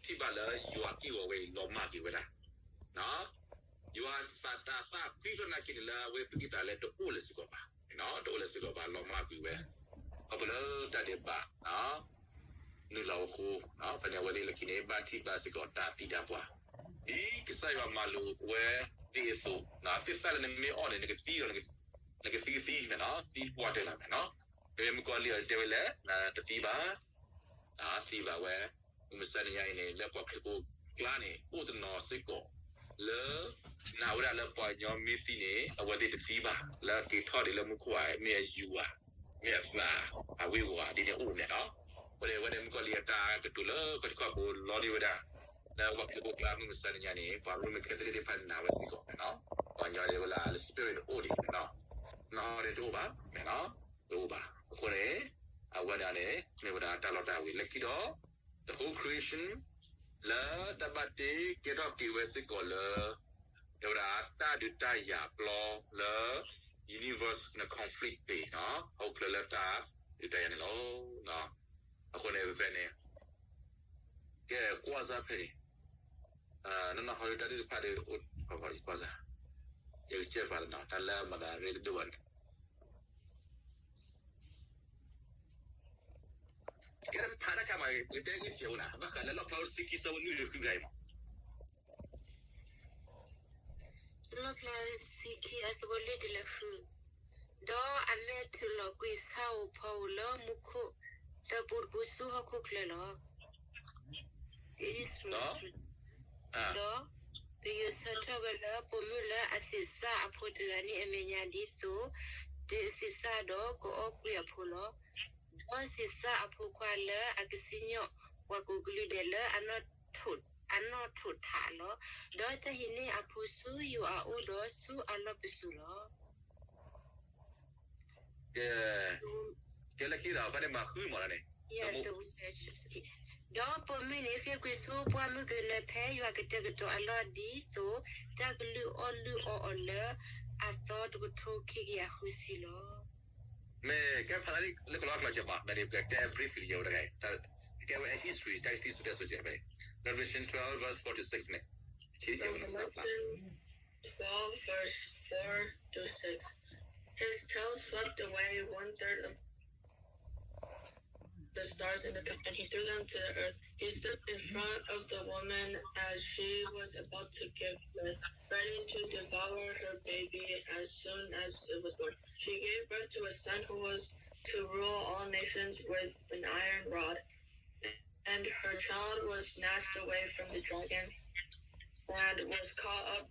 ထံၣ်ဘၣ်လၢယွၤက့ၢ်ဂီၤဝဲအံၤ လီၤမၢ်က့ၤဝဲဒၣ် ယွၤသးတၢ်သၣ်ဃံထီၣ်နာ်က့န့ၣ် လၢအဝဲသူၣ်ကံၢ်သးလဲတအိၣ်လၢၤစ့ၢ်ကီးဘၣ်, တအိၣ်လၢၤစ့ၢ်ကီးဘၣ် လီၤမၢ်ကွံာ်ဝဲ. ခီဖျိလၢတၢ်ဒဲးဘး နုာ်လီၤအဃိ, ဖဲန့ၣ်အဝဲသ့ၣ်လၢခံန့ၣ် ဘၣ်ထံၣ်ဘၣ်စ့ၢ်ကီးတၢ်သံတၢ်ပှၢ်, ဒ်ကစၢ်ယွၤမၤလိာ်ဝဲဒ်အသိး, သ့ၣ်သၣ်လၢနမ့ၢ်အီၣ်န့ၣ် နကသံဒီး နကသံကသံန့ၣ်လီၤ, သံပှၢ်တၢၢ်လီၤန့ၣ်လီၤ. မ့မ့ၢ်မုၣ်ကီၤလံၢ်အီၤတဲဝဲလဲၣ်, တသံဘၣ် သံဘၣ်ဝဲ, မုၢ်မဆါတနံၤညါအံၤန့ၣ် လၢပှၤခရံာ်ဖိကျါန့ၣ် အိၣ်တနီၤစ့ၢ်ကီး လၢ နာ်ဝဲဒၣ်လၢပှၤကညီမ့ၢ်သံန့ၣ် အဝဲသ့ၣ်တသံဘၣ်, လၢက့ၤထီၣ်ဒံးလၢမူခိၣ်ဧါ, မ့ၢ်အယူၤဧါ, မ့ၢ်အသး, အဝ့ၢ်ဝီၤ ဒ်န့ၣ်အိၣ်န့ၣ်လီၤ. အဃိန့ၣ် အဝဲန့ၣ်မုၣ်ကီၤလံၢ်အတၢ်ကတိၤလၢခီၣ်ထံးခီၣ်ဘိလီၤဒံးဝဲဒၣ် လၢပှၤခရံာ်ဖိကျါမုၢ်မဆါတနံၤညါန့ၣ် ပှၤရိမ့ၤခဲသလံးသ့ၣ်တဖၣ်နာ်ဝဲစ့ၢ်ကီးန့ၣ်လီၤ. ပှၤကညီဒ်ဝဲလၢ spirit တအိၣ်ဒံးန့ၣ်လီၤ. နီၢ်ဟီဒ်တအိၣ်ဘၣ်န့ၣ်လီၤ, တအိၣ်ဘၣ်. အဃိန့ၣ် အဝဲန့ၣ်န့ၣ် မ့ၢ်ဝဲဒၣ်တၢ်လီၢ်တၢ်ဝ့ၤလၢခံဒီး the whole creation လၢတၢ်ဘၣ်တ့ကဲထီၣ်က့ၤဝဲစ့ၢ်ကီးလၢ တဲဝဲဒၣ်တၢ်ဒုးတၢ်ယၤပျီလၢ universe န့ၣ် conflict သ့ၣ်န့ၣ် အိၣ်ဖျဲၣ်လၢတၢ်ဒုးတၢ်ယၤန့ၣ်လီၤ. အဃိန့ၣ် ဖဲဖဲန့ၣ် ကဲကွၢ်စၢ်ဖဲန့ၣ် နီၢ်နီၢ်ဟီဒ်တၢ်ဒုးတဖၣ်ဒီး အိၣ်ကွၢ်စၢ် ယကစၢၢ်ပာ်လီၤနီၤ တၢ်လၢမၤသးရ့တဒိၣ်ဘၣ်န့ၣ် ကဲဖးတၢ်ခါမး ပကတဲဂ့ၢ်စဲးအိၣ်နၤ ဘၣ်ဃးလၢလီၣ်ဖျါအိၣ်တဆံခံဆၢဖိလွံၢ်တုၤဃုဂၤအံၤမး လီၣ်ဖျါတဆံခံအဆၢဖိလွံၢ်တုၤလၢဃု, ဒီးအမဲာ်ထူးလီၤကွံာ်ဆၣ်ဧိၤဖီဧိၤလၢမူခိၣ်သၢပူတပူဆူဟီၣ်ခိၣ်ချၢလီၤ. ဒီး ပယိၤဆၢထၢၣ်ဝဲလၢပိာ်မုၣ်လၢအဆံးစၢ်အဖိတဂၤန့ၣ်အမဲာ်ညါဒ်သိး တဆံးစၢ်ဒီးကအီၣ်ကွံာ်အဖိလီၤ. ဒီးဆံးစၢ်အဖိခွါလၢအကစံၣ်ညီၣ်ပှၤကိးကလုာ်ဒဲးလၢအနီၣ်ထိးထးလီၤ. ဒီးတၢ်ဟံးန့ၢ်အဖိဆူယွၤအအိၣ်ဒီးဆူအလီၢ်ပစိာ်လီၤ. ကဲ, ကဲလၢခံဒီး ဖဲန့ၣ်မၤဃုမးလီၤန့ၣ်, ဒီးပိာ်မုၣ်န့ၣ်ဃ့ကွံာ်ဆူပှၢ်မုၢ်ကနၢဖဲယွၤကတဲာ်ကတီၤအလီၢ်ဒ်သိးတၢ်ကလုၢ်အီၣ်လုၢ်အီအီၤလၢအသီတကထိခံကယၤဃုဆံလီၤ. မ့ၢ်ကဲဖးလၢလၢကလီကလီကဲမး မ့ၢ်ကဲ briefly ယဝဲတဂၤ, ကဲဝဲ history တၢ်ကသံၣ်စူတဲစိၤကဲဖဲ Revelation twelve verse four to six န့ၣ်, Revelation twelve verse four to six. His tail swept away one third of the stars in the sky, and he threw them to the earth. He stood in front of the woman as she was about to give birth, ready to devour her baby as soon as it was born. She gave birth to a son who was to rule all nations with an iron rod. And her child was snatched away from the dragon and was caught up